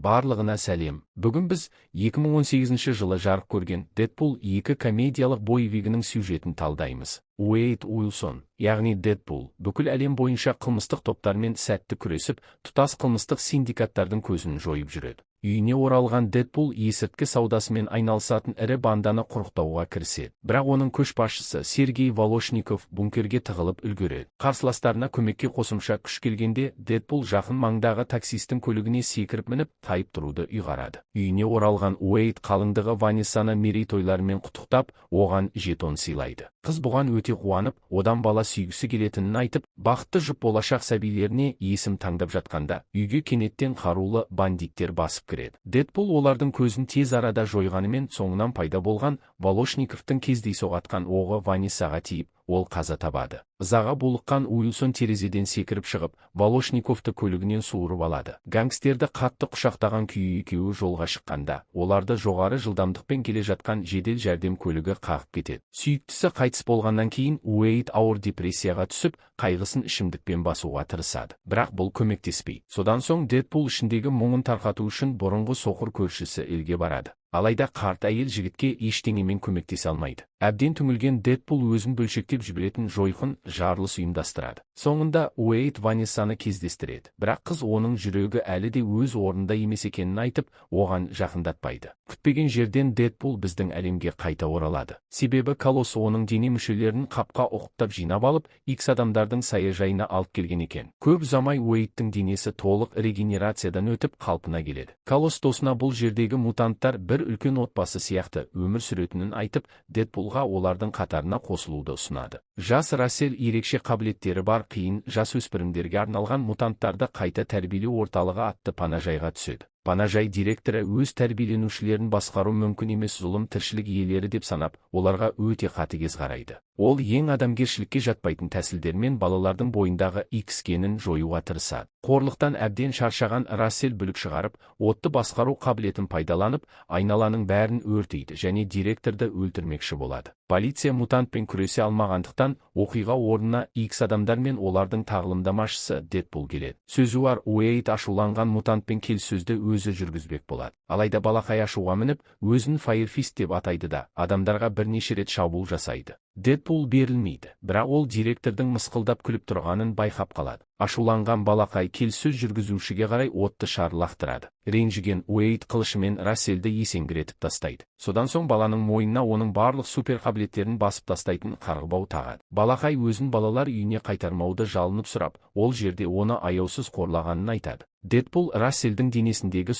Барлығына сәлем! Бүгін біз 2018 жылы жарық көрген «Дэдпул 2» комедиялық боевигінің сюжетін талдаймыз. Уэйд Уилсон, яғни Дэдпул, бүкіл әлем бойынша қылмыстық топтармен сәтті күресіп, тұтас қылмыстық синдикаттардың көзін жойып жүреді. Үйіне оралған Дэдпул есірткі саудасымен айналысатын ірі банданы құрықтауға кіріседі. Бірақ оның көшбасшысы Сергей Волошников бункерге тығылып үлгереді. Қарсыластарына көмекке қосымша күш келгенде, Дэдпул жақын маңдағы таксистің көлігіне секіріп мініп, тайып тұруды ұйғарады. Үйіне оралған Уэйд қалыңдығы Ванессаны мерейтойларымен құттықтап, оған жетон сыйлайды. Қыз бұған өте қуанып, одан бала сүйгісі келетінін айтып, бақытты жұп болашақ сәбилеріне есім таңдап жатқанда, үйге кенеттен қарулы бандиттер басып кіреді. Дэдпул олардың көзін тез арада жойғанымен, соңынан пайда болған Волошниковтың кездейсоқ атқан оғы Ванессаға тиіп, ол қаза табады. Ызаға булыққан Уилсон терезеден секіріп шығып, Волошниковты көлігінен суырып алады. Гангстерді қатты құшақтаған күйі екеуі жолға шыққанда, оларды жоғары жылдамдықпен келе жатқан жедел жәрдем көлігі қағып кетеді. Сүйіктісі қайтыс болғаннан кейін Уэйд ауыр депрессияға түсіп, қайғысын ішімдікпен басуға тырысады. Бірақ бұл көмектеспейді. Содан соң Дэдпул ішіндегі мұңын тарқату үшін бұрынғы соқыр көршісі Элге барады. Алайда қарт әйел жігітке ештеңемен көмектесе алмайды. Әбден түңілген Дэдпул өзін бөлшектеп жіберетін жойқын жарылыс ұйымдастырады. Соңында Уэйд Ванессаны кездестіреді. Бірақ қыз оның жүрегі әлі де өз орнында емес екенін айтып, оған жақындатпайды. Күтпеген жерден Дэдпул біздің әлемге қайта оралады. Себебі Колосс оның дене мүшелерін қапқа ұқыптап жинап алып, X адамдардың саяжайына алып келген екен. Көп ұзамай Уэйдтің денесі толық регенерациядан өтіп, қалпына келеді. Колосс досына бұл жердегі мутанттар бір үлкен отбасы сияқты өмір сүретінін айтып, Дэдпулға олардың қатарына қосылуды ұсынады. Жас Рассел ерекше қабілеттері бар қиын жасөспірімдерге арналған мутанттарды қайта тәрбиелеу орталығы атты панажайға түседі. Панажай директоры өз тәрбиеленушілерін басқару мүмкін емес зұлым тіршілік иелері деп санап, оларға өте қатыгез қарайды. Ол ең адамгершілікке жатпайтын тәсілдермен балалардың бойындағы X генін жоюға тырысады. Қорлықтан әбден шаршаған Рассел бүлік шығарып, отты басқару қабілетін пайдаланып, айналаның бәрін өртейді және директорды өлтірмекші болады. Полиция мутантпен күресе алмағандықтан, оқиға орнына X адамдар мен олардың тағылымдамашысы Дэдпул келеді. Сөзуар Уэйд ашуланған мутантпен келіссөзді өзі жүргізбек болады. Алайда балақай ашуға мініп, өзін Файрфист деп атайды да, адамдарға бірнеше рет шабуыл жасайды. Дэдпул берілмейді, бірақ ол директордың мысқылдап күліп тұрғанын байқап қалады. Ашуланған балақай келіссөз жүргізушіге қарай отты шар лақтырады. Ренжіген Уэйд қылышымен Расселді есеңгіретіп тастайды. Содан соң баланың мойнына оның барлық супер қабілеттерін басып тастайтын қарғыбау тағады. Балақай өзін балалар үйіне қайтармауды жалынып сұрап, ол жерде оны аяусыз қорлағанын айтады. Дэдпул Расселдің денесіндегі